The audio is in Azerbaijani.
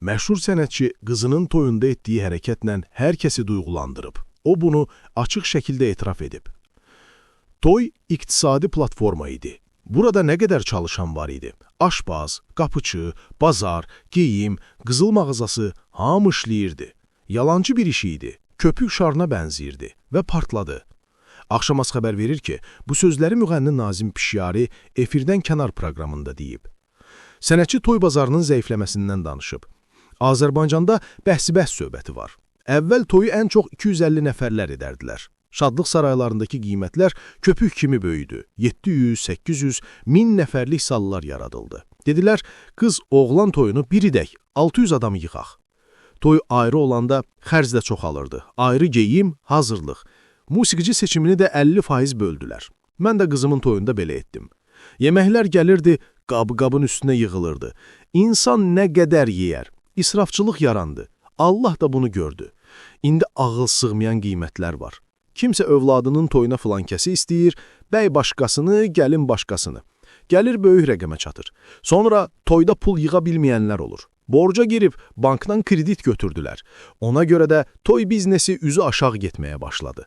Məşhur sənətçi qızının toyunda etdiyi hərəkətlə hər kəsi duyğulandırıb. O bunu açıq şəkildə etiraf edib. Toy iqtisadi platforma idi. Burada nə qədər çalışan var idi? Aşpaz, qapıçı, bazar, geyim, qızıl mağazası, hamı işləyirdi. Yalancı bir iş idi. Köpük şarına bənzəyirdi və partladı. Axşamaz xəbər verir ki, bu sözləri müğənni Nazim Pişyari efirdən kənar proqramında deyib. Sənətçi toy bazarının zəifləməsindən danışıb. Azərbaycanda bəhsibəhs söhbəti var. Əvvəl toyu ən çox 250 nəfərlər edərdilər. Şadlıq saraylarındakı qiymətlər köpük kimi böyüdü. 700, 800, 1000 nəfərlik sallar yaradıldı. Dedilər, qız oğlan toyunu bir idək, 600 adam yığaq. Toy ayrı olanda xərc də çoxalırdı. Ayrı geyim, hazırlıq. Musiqici seçimini də 50% böldülər. Mən də qızımın toyunda belə etdim. Yeməklər gəlirdi, qabı-qabın üstünə yığılırdı. İnsan nə qədər yeyər? İsrafçılıq yarandı. Allah da bunu gördü. İndi ağıl sığmayan qiymətlər var. Kimsə övladının toyuna filan kəsi istəyir, bəy başqasını, gəlin başqasını. Gəlir böyük rəqəmə çatır. Sonra toyda pul yığa bilməyənlər olur. Borca girib bankdan kredit götürdülər. Ona görə də toy biznesi üzü aşağı getməyə başladı.